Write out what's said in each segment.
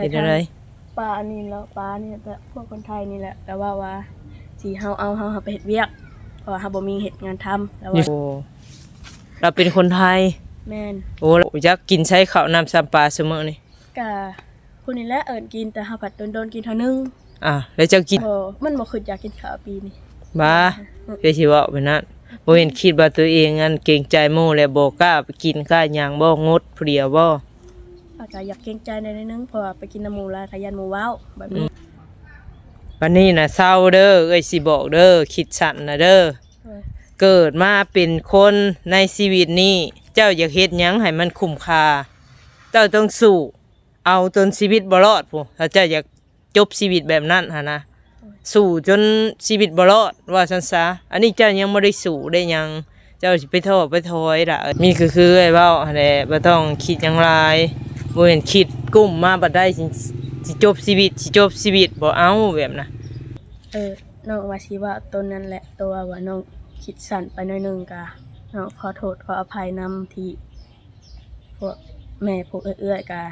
ເຮັດແນວໃດ? ປາອັນນີ້ແຫຼະ ປານີ້ແຫຼະ ແບບພວກຄົນໄທນີ້ແຫຼະ ແຕ່ວ່າ ວ່າຊິເຮົາເອົາເຮົາ ເຮົາໄປເຮັດວຽກ ເພາະວ່າເຮົາບໍ່ມີເຮັດງານທຳ ແລ້ວວ່າ ໂອ້ ລາວເປັນຄົນໄທ? ແມ່ນ. ໂອ້ ລາວຢາກກິນໃສເຂົ້ານ້ຳຊຳປາຊຸມື້ນີ້? ກະຜູ້ນີ້ແຫຼະເອີ້ນກິນ ແຕ່ເຮົາພັດດົນໆກິນເທື່ອໜຶ່ງ. ອາ ແລ້ວເຈົ້າກິນ? ບໍ່ ມັນບໍ່ຄິດຢາກກິນເຂົ້າປີນີ້. ບ້າ ເອີ ເຈົ້າຊິເວົ້າແບບນັ້ນ ບໍ່ແມ່ນຄິດວ່າຕົວເອງອັນເກງໃຈໝູ່ ແລ້ວບໍ່ກ້າໄປກິນກ້າຫຍັງບໍ່? ງົດຜູ້ດຽວບໍ່? ອາ ກະຢາກເກງໃຈແດ່ໜ້ອຍໜຶ່ງ ເພາະວ່າໄປກິນນຳໝູ່ຫຼາຍ ກະຢ້ານໝູ່ເວົ້າແບບນີ້. ອືມ ບັດນີ້ນະເຊົາເດີ ເອື້ອຍຊິບອກເດີ ຄິດສັ້ນນະເດີ. ເອີ ເກີດມາເປັນຄົນໃນຊີວິດນີ້ ເຈົ້າຢາກເຮັດຫຍັງໃຫ້ມັນຄຸ້ມຄ່າ? ເຈົ້າຕ້ອງສູ້ ເອົາຈົນຊີວິດບໍ່ລອດພຸ້ນ ຖ້າເຈົ້າຢາກຈົບຊີວິດແບບນັ້ນຫັ້ນນະ ສູ້ຈົນຊີວິດບໍ່ລອດ ວ່າຊັ້ນຊະ. ອັນນີ້ເຈົ້າຍັງບໍ່ໄດ້ສູ້ໄດ້ຫຍັງ ເຈົ້າຊິໄປທໍ້ໄປຖອຍລະ. ມີກໍຄືເອື້ອຍເວົ້າຫັ້ນແຫຼະ ບໍ່ຕ້ອງຄິດຫຍັງຫຼາຍ ບໍ່ແມ່ນຄິດກຸ້ມມາບັດໃດ ຊິ ຊິຈົບຊີວິດ ຊິຈົບຊີວິດ ບໍ່ເອົາແບບນະ. ເອີ ນ້ອງວ່າຊິເວົ້າໂຕນັ້ນແຫຼະ ແຕ່ວ່າ ວ່ານ້ອງຄິດສັ້ນໄປໜ້ອຍໜຶ່ງ ກະນ້ອງຂໍໂທດຂໍອະໄພນຳທີ່ ພວກແມ່ພວກເອື້ອຍໆກະ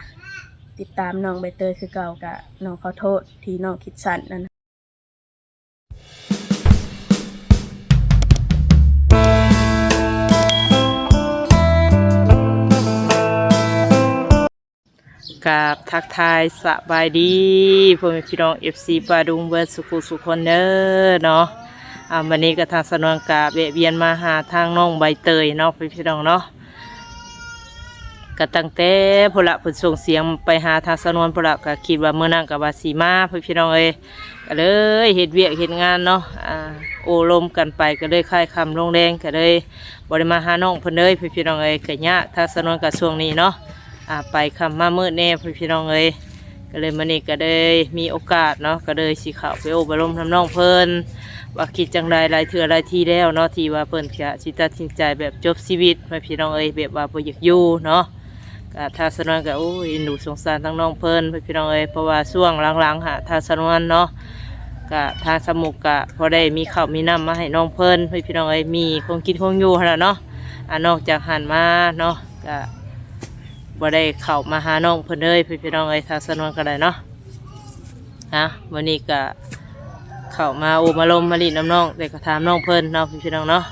ຕິດຕາມນ້ອງໃບເຕີຍຄືເກົ່າ ກະນ້ອງຂໍໂທດທີ່ນ້ອງຄິດສັ້ນນັ້ນ. ກາບທັກທາຍສະບາຍດີພໍ່ແມ່ພີ່ນ້ອງ ເອັຟຊີ ປ້າລຸງເບິດສູ່ຜູ້ສູ່ຄົນເດີເນາະ. ອາ ມື້ນີ້ກະທາງສາວນວນກະແວະວຽນມາຫາທາງນ້ອງໃບເຕີຍເນາະ ພີ່ນ້ອງເນາະ. ກະຕັ້ງແຕ່ພຸ້ນລະ ເພິ່ນສົ່ງສຽງໄປຫາທາງສາວນວນພຸ້ນລະ ກະຄິດວ່າມື້ນັ້ນກະວ່າຊິມາ ພີ່ນ້ອງເອີຍ. ກະເລີຍເຮັດວຽກເຮັດງານເນາະ ອາ ໂອ້ລົມກັນໄປ ກະເລີຍຄ້າຍຄ່ຳລົງແລງ ກະເລີຍບໍ່ໄດ້ມາຫານ້ອງເພິ່ນເລີຍ ພີ່ນ້ອງເອີຍ. ກະຍາກທາງສາວນວນກະຊ່ວງນີ້ເນາະ ອາ ໄປຄ່ຳມາມືດແດ່ ພີ່ນ້ອງເອີຍ. ກະເລີຍມື້ນີ້ກະເລີຍມີໂອກາດເນາະ ກະເລີຍຊິເຂົ້າໄປໂອ້ໄປລົມນຳນ້ອງເພິ່ນ ວ່າຄິດຈັ່ງໃດ. ຫຼາຍເທື່ອຫຼາຍທີແລ້ວເນາະ ທີ່ວ່າເພິ່ນກະຊິຕັດສິນໃຈແບບຈົບຊີວິດ ພີ່ນ້ອງເອີຍ ແບບວ່າບໍ່ຢາກຢູ່ເນາະ. ກະທາງສາວນວນກະ ໂອ້ຍ ເອັນດູສົງສານທັງນ້ອງເພິ່ນ ພີ່ນ້ອງເອີຍ. ເພາະວ່າຊ່ວງຫຼັງໆຫາ ທາງສາວນວນເນາະ ກະທາງສາວມຸກກະພໍໄດ້ມີເຂົ້າມີນ້ຳມາໃຫ້ນ້ອງເພິ່ນ ພີ່ນ້ອງເອີຍ ມີຂອງກິນຂອງຢູ່ຫັ້ນລະເນາະ. ອາ ນອກຈາກຫັ້ນມາເນາະ ກະບໍ່ໄດ້ເຂົ້າມາຫານ້ອງເພິ່ນເລີຍ ພີ່ນ້ອງເອີຍ ທາງສາວນວນກະໄດ້ເນາະ. ອາ ມື້ນີ້ກະເຂົ້າມາໂອ້ມາລົມມາຫຼິ້ນນຳນ້ອງ ແຕ່ກະຖາມນ້ອງເພິ່ນເນາະ ພີ່ນ້ອງເນາະ.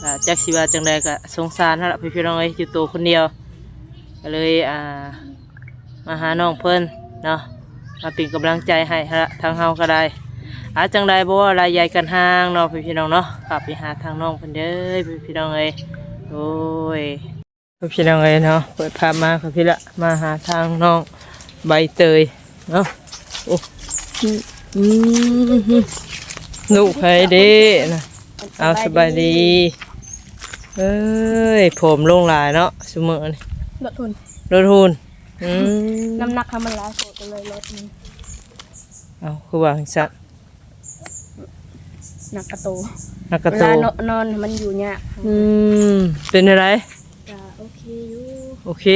ກະຈັກຊິວ່າຈັ່ງໃດ ກະສົງສານຫັ້ນລະ ພີ່ນ້ອງເອີຍ ຢູ່ໂຕຄົນດຽວ ກະເລີຍ ອາ ມາຫານ້ອງເພິ່ນເນາະ ມາເປັນກຳລັງໃຈໃຫ້ຫັ້ນລະ ທາງເຮົາກະໄດ້. ອາ ຈັ່ງໃດບໍ່ເວົ້າຫຼາຍຢາຍກັນຫ່າງເນາະ ພີ່ນ້ອງເນາະ. ເຂົ້າໄປຫາທາງນ້ອງເພິ່ນເດີ ພີ່ນ້ອງເອີຍ. ໂອ້ຍ ພີ່ນ້ອງເອີຍເນາະ ເປີດພາບມາກໍພີ້ລະ ມາຫາທາງນ້ອງໃບເຕີຍເນາະ. ໂອ້ ອືມ ລູກໃຜເດ້ນະ? ເອົາ ສະບາຍດີ. ເອີຍ ຜົມລົງຫຼາຍເນາະຊຸມື້ນີ້ ລົດຫຸ່ນ ລົດຫຸ່ນ. ອືມ ນ້ຳໜັກເຮົາມັນຫຼາຍໂພດ ກະເລີຍລົດມັນ. ເອົາ ຄືວ່າຈັ່ງຊັ້ນ? ໜັກກະໂຕ ໜັກກະໂຕ ເວລາເນາະ ນອນມັນຢູ່ຍາກ. ອືມ ເປັນຈັ່ງໃດ? ກະໂອເຄຢູ່ ໂອເຄ.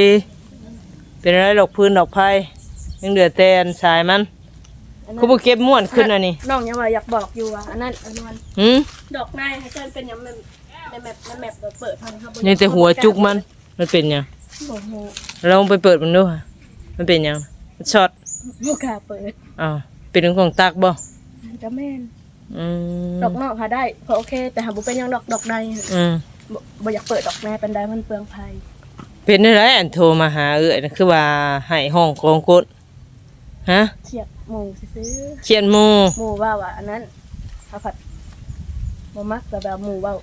ເປັນຈັ່ງໃດ ດອກຟືນດອກໄຟ ຍັງເຫຼືອແຕ່ອັນສາຍມັນ ອັນນັ້ນ ຄືບໍ່ເກັບມ້ວນຂຶ້ນອັນນີ້? ນ້ອງຍັງວ່າຢາກບອກຢູ່ວ່າ ອັນນັ້ນ ອັນນັ້ນ ຫືມ ດອກນາຍໃຫ້ເພິ່ນເປັນຫຍັງ ແມ່ນ ແມ່ນແມັບ ແມ່ນແມັບເປີດ ເຮົາບໍ່ ຍັງແຕ່ຫົວຈຸກມັນ. ມັນເປັນຫຍັງ? ບໍ່ຮູ້ ລອງໄປເປີດເບິ່ງດູ ມັນເປັນຫຍັງ? ມັນຊັອດ ບໍ່ກ້າເປີດ. ອ້າວ ເປັນຂອງຕັກບໍ່? ກະແມ່ນ. ອືມ ດອກນອກຫາໄດ້ ກໍໂອເຄ ແຕ່ຫາບໍ່ເປັນຫຍັງດອກ ດອກໃນ. ອືມ ບໍ່ ບໍ່ຢາກເປີດດອກໃນປານໃດ ມັນເປືອງໄຟ. ເປັນແນວໃດ ອັນໂທມາຫາເອື້ອຍນະ ຄືວ່າໄຫ້ຮ້ອງກອງກົດ? ຮະ? ຄຽດໝູ່ຊື່ໆ ຄຽດໝູ່ ໝູ່ເວົ້າວ່າອັນນັ້ນ ເຮົາພັດບໍ່ມັກແບບວ່າໝູ່ເວົ້າ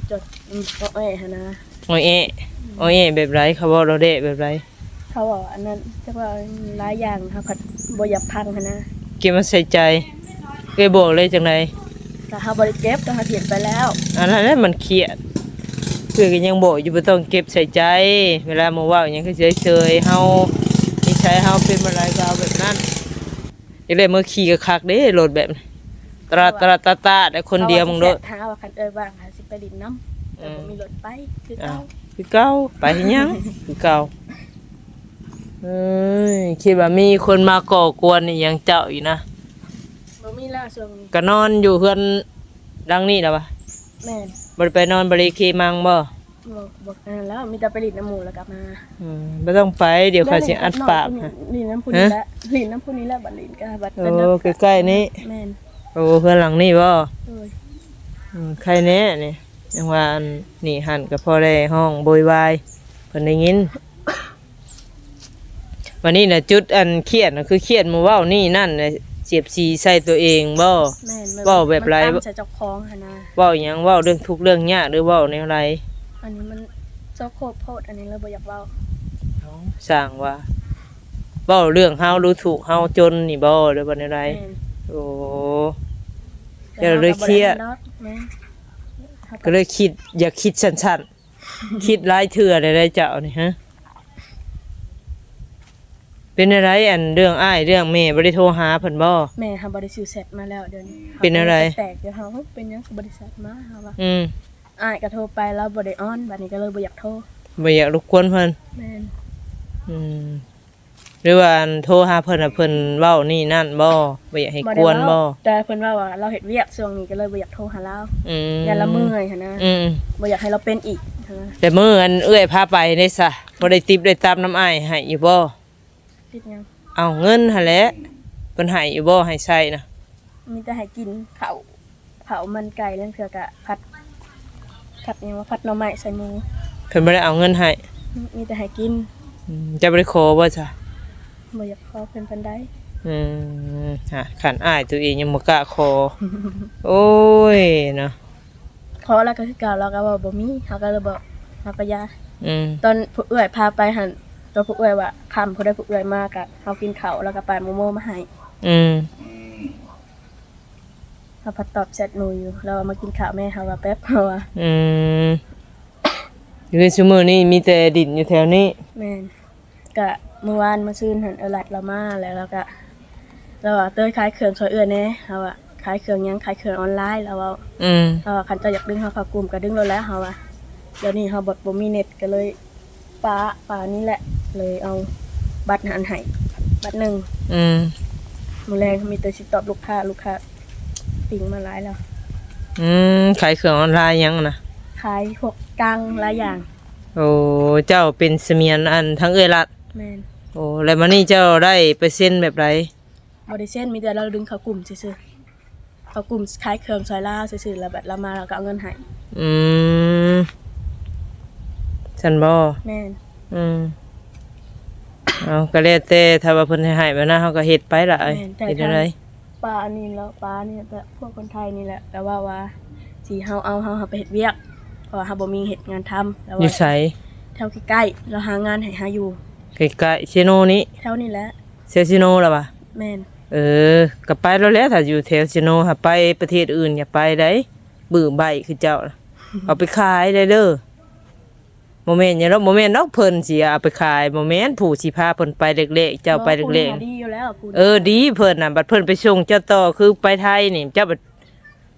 ຈົດ ອືມ ອ້ອແອຫັ້ນນະ. ອ້ອແອ ອືມ ອ້ອແອແບບໃດ? ເຂົາເວົ້າລາວແດ່ແບບໃດ? ເຂົາເວົ້າອັນນັ້ນ ຈັກວ່າຫຼາຍຢ່າງ ເຮົາພັດບໍ່ຢາກຟັງຫັ້ນນະ. ເກັບມາໃສ່ໃຈ ເອື້ອຍບອກເລີຍຈັ່ງໃດ? ກະເຮົາບໍ່ໄດ້ເກັບ ກະເຮົາຖິ້ມໄປແລ້ວ. ອັນນັ້ນແຫຼະມັນຄຽດ ເອື້ອຍກະຍັງບອກຢູ່ ບໍ່ຕ້ອງເກັບໃສ່ໃຈ ເວລາໝູ່ເວົ້າຫຍັງກະເຊີຍໆ ເຮົາ ນິໄສເຮົາເປັນແບບໃດກະເອົາແບບນັ້ນ. ຢາກໄດ້ມື້ຂີ່ຄັກໆເດ້ ລົດແບບນີ້ ຕະຫຼາດ ຕະຫຼາດຕະຕາດ ຄົນດຽວມຶງໂລດ. ຖ້າວ່າຄັນເອື້ອຍວ່າງ ຫາຊິໄປຫຼິ້ນນຳ ແຕ່ບໍ່ມີລົດໄປ ຄືເກົ່າ ຄືເກົ່າ ໄປເຮັດຫຍັງ ຄືເກົ່າ. ເອີຍ ຄິດວ່າມີຄົນມາກໍ່ກວນອີ່ຫຍັງເຈົ້າອີກນະ? ບໍ່ມີແລ້ວຊ່ວງນີ້ ກະນອນຢູ່ເຮືອນຫຼັງນີ້ລະວະ? ແມ່ນ. ບໍ່ໄດ້ໄປນອນບໍລິເຄມັງບໍ່? ບໍ່ ບໍ່ ອັນນັ້ນແລ້ວ ມີແຕ່ໄປຫຼິ້ນນຳໝູ່ແລ້ວກໍມາ. ອືມ ບໍ່ຕ້ອງໄປ ດຽວຂ້ອຍຊິອັດປາກ. ຫຼິ້ນນຳຜູ້ນີ້ແຫຼະ ຮະ? ຫຼິ້ນນຳຜູ້ນີ້ແຫຼະ ບັດຫຼິ້ນກໍບັດ. ໂອ້ ໃກ້ໆນີ້. ແມ່ນ. ໂອ້ ເຮືອນຫຼັງນີ້ບໍ່? ໂດຍ. ອືມ ໃຄແນ່ນີ້ ຍັງວ່າອັນນີ້ຫັ້ນກໍພໍໄດ້ຮ້ອງໂວຍວາຍ ເພິ່ນໄດ້ຍິນ. ບັດນີ້ນະ ຈຸດອັນຄຽດນະ ຄືຄຽດໝູ່ເວົ້ານີ້ນັ້ນນະ ສຽບສີໃສ່ຕົວເອງບໍ່? ແມ່ນ. ເວົ້າແບບໃດ? ມັນຕັ້ງໃສ່ເຈົ້າຂອງຫັ້ນນະ. ເວົ້າຫຍັງ? ເວົ້າເລື່ອງທຸກເລື່ອງຍາກ ຫຼືເວົ້າແນວໃດ? ອັນນີ້ມັນໂຊໂຄໂພດ ອັນນີ້ເລີຍບໍ່ຢາກເວົ້າ. ເອົ້າ ຊ່າງວ່າ ເວົ້າເລື່ອງເຮົາດູຖູກເຮົາຈົນນີ້ບໍ່ ຫຼືວ່າແນວໃດ? ແມ່ນ. ໂອ້ ເຈົ້າເລີຍຄຽດ. ແມ່ນ. ກໍເລີຍຄິດ ຢາກຄິດສັ້ນໆ ຄິດຫຼາຍເທື່ອແລ້ວເຈົ້ານີ້ ຮະ? ເປັນແນວໃດ ອັນເລື່ອງອ້າຍເລື່ອງແມ່ ບໍ່ໄດ້ໂທຫາເພິ່ນບໍ່? ແມ່ຫາບໍ່ໄດ້ຊື່ແຊັດມາແລ້ວ ດຽວນີ້. ເປັນແນວໃດ? ແປກຢູ່ ເຮົາເປັນຫຍັງຄືບໍ່ໄດ້ແຊັດມາ ເຮົາວ່າ. ອືມ. ອ້າຍກໍໂທໄປ ລາວບໍ່ໄດ້ອອນ ບັດນີ້ກໍເລີຍບໍ່ຢາກໂທ ບໍ່ຢາກລົບກວນເພິ່ນ. ແມ່ນ. ອືມ. ຫຼືວ່າອັນໂທຫາເພິ່ນ ເພິ່ນເວົ້ານີ້ນັ້ນບໍ່? ບໍ່ຢາກໃຫ້ກວນບໍ່? ບໍ່ໄດ້ເວົ້າ ແຕ່ເພິ່ນເວົ້າວ່າລາວເຮັດວຽກຊ່ວງນີ້ ກໍເລີຍບໍ່ຢາກໂທຫາລາວ. ອືມ. ຢ້ານລາວເມື່ອຍຫັ້ນນະ. ອືມ. ບໍ່ຢາກໃຫ້ລາວເປັນອີກ. ແຕ່ມື້ອັນເອື້ອຍພາໄປນີ້ຊະ ພໍໄດ້ຕິບໄດ້ຕັບນຳອ້າຍໃຫ້ຢູ່ບໍ່? ຕິບຫຍັງ? ເອົາເງິນຫັ້ນແຫຼະ ເພິ່ນໃຫ້ຢູ່ບໍ່ ໃຫ້ໃຊ້ນະ? ມີແຕ່ໃຫ້ກິນເຂົ້າ ເຂົ້າມັນໄກ່ ລາງເທື່ອກະຜັດ ຜັດຫຍັງວ່າ ຜັດໜໍ່ໄມ້ໃສ່ໝູ. ເພິ່ນບໍ່ໄດ້ເອົາເງິນໃຫ້? ມີແຕ່ໃຫ້ກິນ. ອືມ ເຈົ້າບໍ່ໄດ້ຂໍບໍ່ຊະ? ບໍ່ຢາກຂໍເພິ່ນປານໃດ. ອືມ ຫາ ຄັນອ້າຍຕົວເອງຍັງບໍ່ກ້າຂໍ. ໂອ້ຍເນາະ. ຂໍລາວກໍຄືເກົ່າ ລາວກໍວ່າບໍ່ມີ ເຮົາກໍເລີຍບອກ ເຮົາກໍຢ່າ. ອືມ. ຕອນຜູ້ເອື້ອຍພາໄປຫັ້ນ ຕອນຜູ້ເອື້ອຍວ່າຄ່ຳ ຜູ້ໃດຜູ້ເອື້ອຍມາ ກໍເຮົາກິນເຂົ້າ ລາວກໍປາດໝູ່ໂມມາໃຫ້. ອືມ. ເຮົາພັດຕອບແຊັດໝູ່ຢູ່ ລາວວ່າ ມາກິນເຂົ້າແມ່ ເຮົາວ່າແປັບ ເຮົາວ່າ. ອືມ. ຄືຊຸມື້ນີ້ມີແຕ່ດິນຢູ່ແຖວນີ້? ແມ່ນ. ກະມື້ວານມື້ຊືນຫັ້ນ ເອື້ອຍລັດລາວມາ ແລ້ວລາວກະ ລາວວ່າ ເຕີຍຂາຍເຄື່ອງຊ່ອຍເອື້ອຍແດ່ ເຮົາວ່າ ຂາຍເຄື່ອງຫຍັງ? ຂາຍເຄື່ອງອອນລາຍ ລາວເວົ້າ. ອືມ. ລາວວ່າ ຄັນເຈົ້າຢາກດຶງເຮົາເຂົ້າກຸ່ມກໍດຶງໂລດແຫຼະ ເຮົາວ່າ. ດຽວນີ້ເຮົາບໍ່ ບໍ່ມີເນັດ ກໍເລີຍປະ ປະນີ້ແຫຼະ ເລີຍເອົາບັດຫັ້ນໃຫ້ບັດໜຶ່ງ. ອືມ. ມື້ແລງມີແຕ່ຊິຕອບລູກຄ້າ ລູກຄ້າຕິງມາຫຼາຍແລ້ວ. ອືມ ຂາຍເຄື່ອງອອນລາຍຫຍັງນະ? ຂາຍພວກກາງຫຼາຍຢ່າງ. ໂອ້ ເຈົ້າເປັນສະໝຽນອັນທາງເອື້ອຍລັດ? ແມ່ນ. ໂອ້ ແລ້ວມື້ນີ້ເຈົ້າໄດ້ໄປເຊັນແບບໃດ? ບໍ່ໄດ້ເຊັນ ມີແຕ່ລາວດຶງເຂົ້າກຸ່ມຊື່ໆ ເຂົ້າກຸ່ມຂາຍເຄື່ອງຊ່ອຍລາວຊື່ໆ ແລ້ວບັດລາວມາລາວກໍເອົາເງິນໃຫ້. ອືມ ຊັ້ນບໍ່? ແມ່ນ. ອືມ ເອົາ ກໍແລ້ວແຕ່ ຖ້າວ່າເພິ່ນໃຫ້ ໃຫ້ແບບນັ້ນ ເຮົາກໍເຮັດໄປລະ. ແມ່ນ. ເຮັດແນວໃດ? ປະອັນນີ້ແຫຼະ ປະອັນນີ້ແຕ່ພວກຄົນໄທນີ້ແຫຼະ ແຕ່ວ່າ ວ່າຊິເຮົາເອົາ ເຮົາ ເຮົາໄປເຮັດວຽກ ເພາະວ່າເຮົາບໍ່ມີເຮັດງານທຳ. ແລ້ວວ່າ ຢູ່ໃສ? ແຖວໃກ້ໆ ລາວຫາງານໃຫ້ເຮົາຢູ່. ໃກ້ໆ ເຊໂນນີ້? ແຖວນີ້ແຫຼະ. ເຊໂນລະຫວາ? ແມ່ນ. ເອີ ກໍໄປໂລດແຫຼະ ຖ້າຢູ່ແຖວເຊໂນຫາ ໄປປະເທດອື່ນຢ່າໄປໃດ ບື້ໃບ້ຄືເຈົ້າ ເອົາໄປຂາຍໄດ້ເດີ. ບໍ່ແມ່ນຫຍັງດອກ ບໍ່ແມ່ນດອກເພິ່ນຊິເອົາໄປຂາຍ ບໍ່ແມ່ນ ຜູ້ຊິພາເພິ່ນໄປແລກໆ ເຈົ້າໄປແລກໆ. ເອີ ດີເພິ່ນນະ ບັດເພິ່ນໄປສົ່ງເຈົ້າຕໍ່ ຄືໄປໄທນີ້ ເຈົ້າບັດ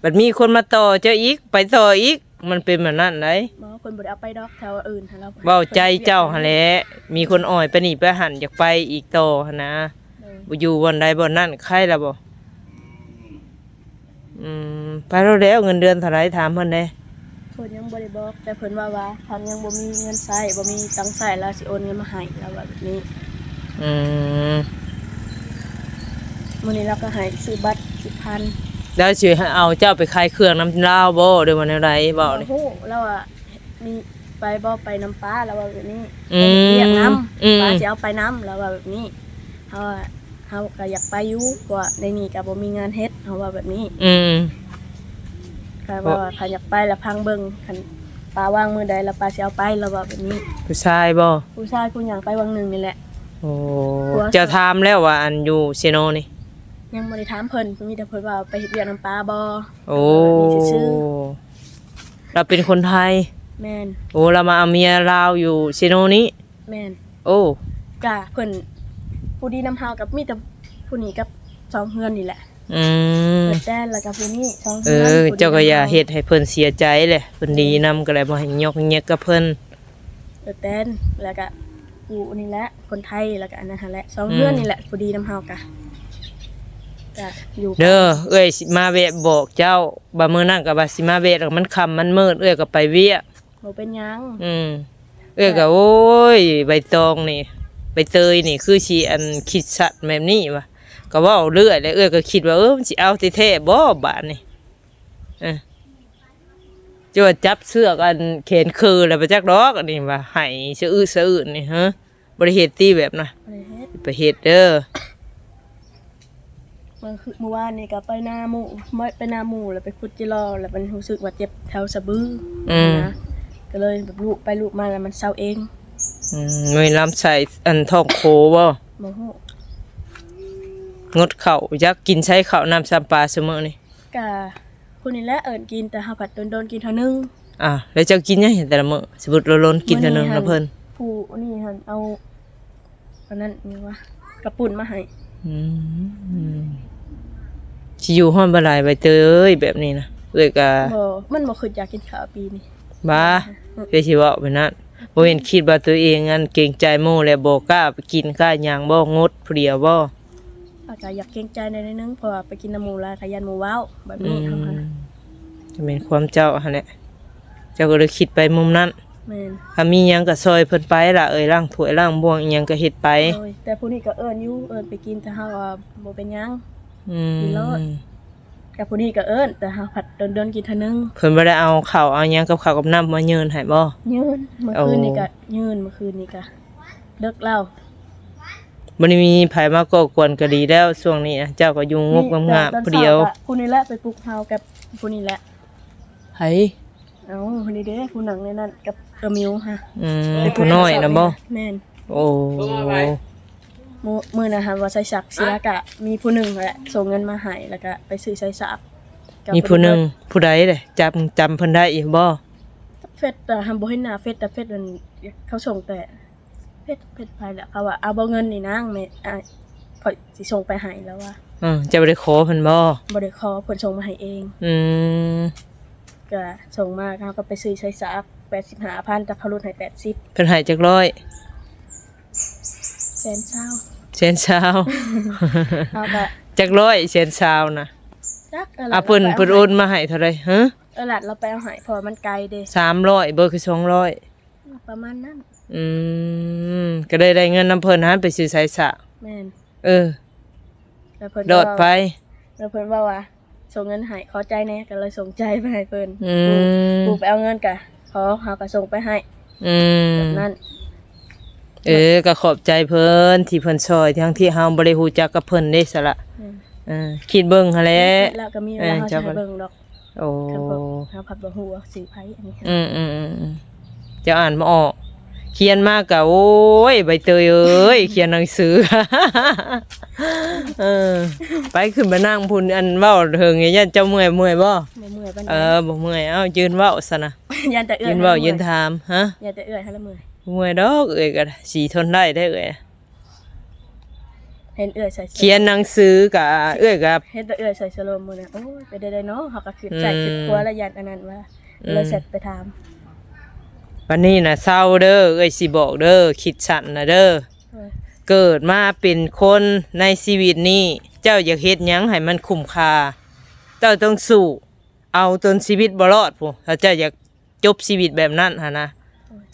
ບັດມີຄົນມາຕໍ່ເຈົ້າອີກ ໄປຕໍ່ອີກ ມັນເປັນແບບນັ້ນໃດ. ບໍ່ ເພິ່ນບໍ່ໄດ້ເອົາໄປດອກ ແຖວອື່ນຫັ້ນລະ ເວົ້າໃຈເຈົ້າຫັ້ນແຫຼະ ມີຄົນອ້ອຍໄປນີ້ໄປຫັ້ນ ຢາກໄປອີກຕໍ່ຫັ້ນນະ. ໂດຍ. ບໍ່ຢູ່ບ່ອນໃດບ່ອນນັ້ນ ໃຄລະບໍ່? ອືມ ໄປໂລດແລ້ວ ເງິນເດືອນເທົ່າໃດ ຖາມເພິ່ນແດ່. ເພິ່ນຍັງບໍ່ໄດ້ບອກ ແຕ່ເພິ່ນເວົ້າວ່າ ຄັນຍັງບໍ່ມີເງິນໃຊ້ ບໍ່ມີຕັງໃຊ້ ລາວຊິໂອນເງິນມາໃຫ້ ລາວວ່າແບບນີ້. ອືມ. ມື້ນີ້ລາວກໍໃຫ້ຊື້ບັດສິບພັນ. ລາວຊິເອົາເຈົ້າໄປຂາຍເຄື່ອງນຳລາວບໍ່ ຫຼືວ່າແນວໃດ? ເວົ້ານີ້ ບໍ່ຮູ້ ລາວວ່າມີໄປບໍ່ ໄປນຳປ້າ ລາວວ່າແບບນີ້. ອືມ. ໄປເຮັດວຽກນຳ ອືມ ປ້າຊິເອົາໄປນຳ ລາວວ່າແບບນີ້. ເຮົາວ່າ ເຮົາກໍຢາກໄປຢູ່ ເພາະວ່າໃນນີ້ກໍບໍ່ມີງານເຮັດ ເຮົາວ່າແບບນີ້. ອືມ. ກໍວ່າ ເພາະວ່າ ຄັນຢາກໄປລະພັງເບິ່ງ ຄັນປ້າວ່າງມື້ໃດລະປ້າຊິເອົາໄປ ລາວວ່າແບບນີ້. ຜູ້ຊາຍບໍ່? ຜູ້ຊາຍຜູ້ຫຍັງໄປຫວ່າງໜຶ່ງນີ້ແຫຼະ. ໂອ້. ເຈົ້າຖາມແລ້ວວ່າ ອັນຢູ່ເຊໂນນີ້? ຍັງບໍ່ໄດ້ຖາມເພິ່ນ ມີແຕ່ເພິ່ນວ່າໄປເຮັດວຽກນຳປ້າບໍ່. ໂອ້. ແບບນີ້ຊື່ໆ. ລາວເປັນຄົນໄທ? ແມ່ນ. ໂອ້ ລາວມາເອົາເມຍລາວຢູ່ເຊໂນນີ້? ແມ່ນ. ໂອ້ ກະເພິ່ນຜູ້ດີນຳເຮົາກໍມີແຕ່ຜູ້ນີ້ກັບສອງເຮືອນນີ້ແຫຼະ. ອືມ. ເອື້ອຍແຕນ ແລ້ວກໍຜູ້ນີ້ ສອງເຮືອນ. ເອີ ຜູ້ດີນຳເຮົາ. ເຈົ້າກໍຢ່າເຮັດໃຫ້ເພິ່ນເສຍໃຈແຫຼະ ເພິ່ນດີນຳກໍໄດ້ ບໍ່ໃຫ້ຍົກແຍກກັບເພິ່ນ. ເອື້ອຍແຕນ ແລ້ວກໍຜູ້ນີ້ແຫຼະ ຄົນໄທ ແລ້ວກໍອັນນັ້ນຫັ້ນແຫຼະ ສອງເຮືອນນີ້ແຫຼະ ອືມ ຜູ້ດີນຳເຮົາກະ ກະຢູ່ ເດີ ເອື້ອຍຊິມາແວະບອກເຈົ້າ ວ່າມື້ນັ້ນກໍວ່າຊິມາແວະ ແລ້ວມັນຄ່ຳມັນມືດ ເອື້ອຍກໍໄປວຽກ. ບໍ່ເປັນຫຍັງ. ອືມ ເອື້ອຍກໍ ໂອ້ຍ ໃບຕອງນີ້ ໃບເຕີຍນີ້ຄືຊິອັນຄິດສັ້ນແບບນີ້ວະ ກໍເວົ້າເລື້ອຍແຫຼະ. ເອື້ອຍກໍຄິດວ່າ ເອີ ມັນຊິເອົາແທ້ໆບໍ່ບາດນີ້ ເອີ ຈະວ່າຈັບເຊືອກອັນແຂນເຄີແລ້ວບໍ່ຈັກດອກ ອັນນີ້ວ່າໄຫ້ສະອຶສະອຶນີ້ ເຮີ ບໍ່ໄດ້ເຮັດຕິແບບນະ ບໍ່ໄດ້ເຮັດ ໄປເຮັດເດີ. ເມື່ອຄື ມື້ວານນີ້ກໍໄປນາໝູ່ ໄປນາໝູ່ ແລ້ວໄປຂຸດຈີລໍ ແລ້ວມັນຮູ້ສຶກວ່າເຈັບແຖວສະບື ອືມ ນະ ກໍເລີຍແບບລູບໄປລູບມາ ແລ້ວມັນເຊົາເອງ. ອືມ ແມ່ນລຳໄສ້ອັນທ້ອງໂຄບໍ່? ບໍ່ຮູ້. ງົດເຂົ້າ ຢາກກິນໃສເຂົ້ານ້ຳຊຳປາຊຸມື້ນີ້? ກະຜູ້ນີ້ແຫຼະເອີ້ນກິນ ແຕ່ເຮົາພັດດົນໆກິນເທື່ອໜຶ່ງ. ອ້າວ ແລ້ວເຈົ້າກິນຫຍັງແຕ່ລະມື້? ສົມມຸດດົນໆກິນເທື່ອໜຶ່ງນຳເພິ່ນ. ຜູ້ນີ້ຫັ້ນເອົາອັນນັ້ນຫຍັງວະ ກະປຸ້ນມາໃຫ້. ອືມ ຊິຢູ່ຮອດບໍ່ຫຼາຍໃບເຕີຍເອີຍ ແບບນີ້ນະ ເອື້ອຍກະ ບໍ່ ມັນບໍ່ຄິດຢາກກິນເຂົ້າປີນີ້ ບ້າ ເອີ ເອື້ອຍຊິເວົ້າແບບນັ້ນ. ບໍ່ແມ່ນຄິດວ່າຕົວເອງອັນເກງໃຈໝູ່ ແລ້ວບໍ່ກ້າໄປກິນກ້າຫຍັງບໍ່? ງົດຜູ້ດຽວບໍ່? ອາ ກະຢາກເກງໃຈແດ່ໜ້ອຍໜຶ່ງ ເພາະວ່າໄປກິນນຳໝູ່ຫຼາຍ ກະຢ້ານໝູ່ເວົ້າແບບນີ້. ອືມ ເຮົາຫັ້ນນະ ກະແມ່ນຄວາມເຈົ້າຫັ້ນແຫຼະ ເຈົ້າກໍເລີຍຄິດໄປມຸມນັ້ນ. ແມ່ນ ຖ້າມີຫຍັງກໍຊ່ອຍເພິ່ນໄປລະເອີຍ ລ້າງຖ້ວຍລ້າງບ່ວງອີ່ຫຍັງກໍເຮັດໄປ. ໂດຍ ແຕ່ຜູ້ນີ້ກໍເອີ້ນຢູ່ ເອີ້ນໄປກິນ ແຕ່ເຮົາວ່າບໍ່ເປັນຫຍັງ. ອືມ ກິນໂລດ. ກັບຜູ້ນີ້ກໍເອີ້ນ ແຕ່ເຮົາພັດດົນໆກິນເທື່ອໜຶ່ງ. ເພິ່ນບໍ່ໄດ້ເອົາເຂົ້າເອົາຫຍັງກັບເຂົ້າກັບນ້ຳມາຍື່ນໃຫ້ບໍ່? ຍື່ນ ເມື່ອຄືນນີ້ກໍ ໂອ້ ຍື່ນ ເມື່ອຄືນນີ້ກໍເດິກແລ້ວ. ບໍ່ໄດ້ມີໃຜມາກໍ່ກວນກໍດີແລ້ວ ຊ່ວງນີ້ນະ ເຈົ້າກໍຢູ່ງົບງາບໆຜູ້ດຽວ. ແຕ່ຕອນເຊົ້າກໍຜູ້ນີ້ແຫຼະໄປປຸກເຮົາກັບຜູ້ນີ້ແຫຼະ. ໃຜ? ເອົາ ນີ້ເດ້ ຜູ້ນັ່ງໃນນັ້ນກັບເອີມິວຫະ. ອືມ ຜູ້ນ້ອຍນະບໍ່? ແມ່ນ. ໂອ້ ມື້ ມື້ນັ້ນຫັ້ນວ່າໃສ່ສາກເສຍ ກະມີຜູ້ໜຶ່ງແຫຼະສົ່ງເງິນມາໃຫ້ ແລ້ວກະໄປຊື້ໃສ່ສາກ. ມີຜູ້ໜຶ່ງ ຜູ້ໃດເດ? ຈຳ ຈຳເພິ່ນໄດ້ອີກບໍ່? ເຟສ ແຕ່ຫັ້ນບໍ່ເຫັນໜ້າເຟສ ແຕ່ເຟສນັ້ນເຂົາສົ່ງແຕ່ ເຟສ ເຟສໃຜລະ ເຂົາວ່າ ເອົາບໍ່ເງິນນີ້ນາງ ແມ່ ອ້າຍ ຂ້ອຍຊິສົ່ງໄປໃຫ້ລະວ່າ. ເອີ ເຈົ້າບໍ່ໄດ້ຂໍເພິ່ນບໍ່? ບໍ່ໄດ້ຂໍ ເພິ່ນສົ່ງມາໃຫ້ເອງ. ອືມ ກະສົ່ງມາ ເຮົາກໍໄປຊື້ໃສ່ສາກ ແປດສິບຫ້າພັນ ແຕ່ເຂົາຫຼຸດໃຫ້ແປດສິບ. ເພິ່ນໃຫ້ຈັກຮ້ອຍ? ແສນຊາວ. ແສນຊາວ. ເຮົາກໍ ຈັກຮ້ອຍ ແສນຊາວນະ? ຈັກ ເອີ ເອົາ ເພິ່ນ ເພິ່ນໂອນມາໃຫ້ເທົ່າໃດ? ຮະ? ເອີ ລັດລາວໄປເອົາໃຫ້ ເພາະວ່າມັນໄກເດ້. ສາມຮ້ອຍ ບໍ່ ຄືສອງຮ້ອຍ? ປະມານນັ້ນ. ອືມ ກໍໄດ້ ໄດ້ເງິນນຳເພິ່ນຫັ້ນໄປຊື້ໃສ່ສາກ. ແມ່ນ. ເອີ ແລ້ວເພິ່ນລອດໄປ ແລ້ວເພິ່ນເວົ້າວ່າ ສົ່ງເງິນໃຫ້ ຂໍໃຈແດ່ ກໍເລີຍສົ່ງໃຈໄປໃຫ້ເພິ່ນ. ອືມ ຜູ້ ຜູ້ໄປເອົາເງິນກະຂໍ ເຮົາກໍສົ່ງໄປໃຫ້. ອືມ ແບບນັ້ນ. ເອີ ກໍຂອບໃຈເພິ່ນທີ່ເພິ່ນຊ່ອຍ ທັງທີ່ເຮົາບໍ່ໄດ້ຮູ້ຈັກກັບເພິ່ນເດ້ ສະລະ. ແມ່ນ. ເອີ ຄິດເບິ່ງຫັ້ນແຫຼະ. ແລ້ວກໍມີເວລາ ເອີ ເຮົາຊິໃຫ້ເບິ່ງດອກ. ໂອ້ ເຮົາພັດບໍ່ຮູ້ວ່າຊື່ໃຜອັນນີ້. ອືມໆໆ ເຈົ້າອ່ານບໍ່ອອກ ຂຽນມາກະ ໂອ້ຍ ໃບເຕີຍເອີຍ ຂຽນໜັງສື. ເອີ ໄປຂຶ້ນໄປນັ່ງພຸ້ນ ອັນເວົ້າເຖິງ ຢ້ານເຈົ້າເມື່ອຍ ເມື່ອຍບໍ່? ບໍ່ເມື່ອຍປານໃດ. ເອີ ບໍ່ເມື່ອຍ. ເອົ້າ ຢືນເວົ້າຊັ້ນນະ. ຢ້ານແຕ່ເອື້ອຍ ຢືນເວົ້າ ຢືນຖາມ. ຮະ? ຢ້ານແຕ່ເອື້ອຍຫັ້ນລະເມື່ອຍ. ບໍ່ເມື່ອຍດອກ ເອື້ອຍກໍຊິທົນໄດ້ເດ້ເອື້ອຍ. ເຫັນເອື້ອຍໃສ່ ຂຽນໜັງສືກະ ເອື້ອຍກະ ເຫັນແຕ່ເອື້ອຍໃສ່ສະໂລມມື້ນັ້ນ. ໂອ້ຍ ເປັນໄດ້ໃດເນາະ? ເຮົາກໍຄິດໃຈ ອືມ ຄິດຄົວ ແລະ ຢ້ານອັນນັ້ນວ່າ ອືມ ເລີຍແຊັດໄປຖາມ. ບັດນີ້ນະເຊົາເດີ ເອື້ອຍຊິບອກເດີ ຄິດສັ້ນນະເດີ. ເອີ ເກີດມາເປັນຄົນໃນຊີວິດນີ້ ເຈົ້າຢາກເຮັດຫຍັງໃຫ້ມັນຄຸ້ມຄ່າ? ເຈົ້າຕ້ອງສູ້ ເອົາຈົນຊີວິດບໍ່ລອດພຸ້ນ ຖ້າເຈົ້າຢາກ ຈົບຊີວິດແບບນັ້ນຫັ້ນນະ. ໂດຍ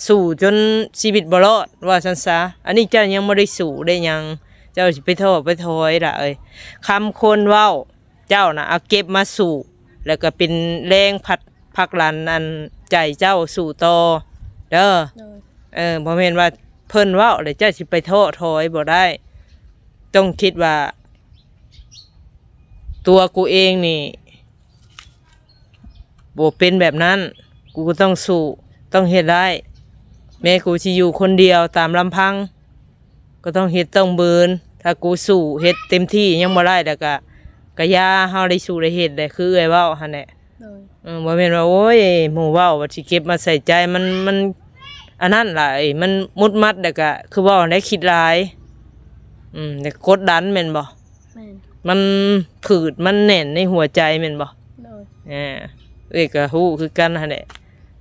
ສູ້ຈົນຊີວິດບໍ່ລອດ ວ່າຊັ້ນຊະ. ອັນນີ້ເຈົ້າຍັງບໍ່ໄດ້ສູ້ໄດ້ຫຍັງ ເຈົ້າຊິໄປທໍ້ໄປຖອຍລະເອີຍ. ຄຳຄົນເວົ້າ ເຈົ້ານະເອົາເກັບມາສູ້ ແລ້ວກໍເປັນແຮງຜັກ ຜັກດັນອັນໃຈເຈົ້າສູ້ຕໍ່ເດີ. ໂດຍ ເອີ ບໍ່ແມ່ນວ່າເພິ່ນເວົ້າແລ້ວເຈົ້າຊິໄປທໍ້ຖອຍບໍ່ໄດ້. ຕ້ອງຄິດວ່າ ຕົວກູເອງນີ້ ບໍ່ເປັນແບບນັ້ນ ກູກໍຕ້ອງສູ້ ຕ້ອງເຮັດໄດ້. ແມ້ກູຊິຢູ່ຄົນດຽວຕາມລຳພັງ ກໍຕ້ອງເຮັດຕ້ອງບືນ. ຖ້າກູສູ້ເຮັດເຕັມທີ່ຍັງບໍ່ໄດ້ ແລ້ວກະ ກະຢ່າ ເຮົາໄດ້ສູ້ໄດ້ເຮັດແຫຼະ ຄືເອື້ອຍເວົ້າຫັ້ນແຫຼະ. ໂດຍ ເອີ ບໍ່ແມ່ນວ່າ ໂອ້ຍ ໝູ່ເວົ້າວ່າຊິເກັບມາໃສ່ໃຈ ມັນ ມັນອັນນັ້ນຫຼາຍ ມັນມຸດມັດ ແລ້ວກະ ຄືເວົ້າແຫຼະ ຄິດຫຼາຍ ອືມ ແລ້ວກົດດັນແມ່ນບໍ່? ແມ່ນ ມັນຜືດ ມັນແໜ້ນໃນຫົວໃຈແມ່ນບໍ່? ໂດຍ ເອີ ເອື້ອຍກໍຮູ້ຄືກັນຫັ້ນແຫຼະ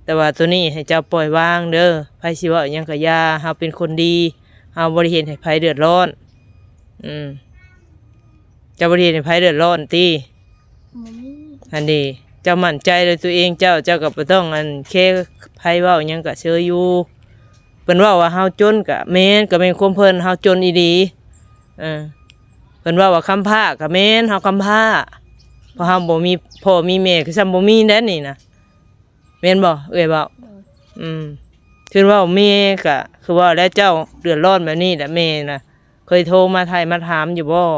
ແຕ່ວ່າໂຕນີ້ໃຫ້ເຈົ້າປ່ອຍວາງເດີ. ໃຜຊິເວົ້າຫຍັງກໍຢ່າ ເຮົາເປັນຄົນດີ ເຮົາບໍ່ໄດ້ເຮັດໃຫ້ໃຜເດືອດຮ້ອນ. ອືມ ເຈົ້າບໍ່ໄດ້ເຮັດໃຫ້ໃຜເດືອດຮ້ອນຕິ? ບໍ່ມີ ຫັ້ນເດ. ເຈົ້າໝັ້ນໃຈໃນຕົວເອງເຈົ້າ ເຈົ້າກໍບໍ່ຕ້ອງອັນແຄໃຜເວົ້າຫຍັງ ກໍເຊີຍຢູ່. ເພິ່ນເວົ້າວ່າເຮົາຈົນກໍແມ່ນ ກໍແມ່ນຄວາມເພິ່ນ ເຮົາຈົນອີ່ຫຼີ. ເອີ ເພິ່ນເວົ້າວ່າຄຳພ້າກໍແມ່ນ ເຮົາຄຳພ້າ ເພາະເຮົາບໍ່ມີພໍ່ມີແມ່ ຄືສ່ຳບໍ່ມີແດ່ນີ້ນະ. ແມ່ນບໍ່ເອື້ອຍເວົ້າ? ໂດຍ ອືມ ຄືເວົ້າແມ່ກະ ຄືເວົ້າແລ້ວ ເຈົ້າເດືອດຮ້ອນແບບນີ້ແຫຼະ ແມ່ນະ ເຄີຍໂທມາຖ່າຍມາຖາມຢູ່ບໍ່?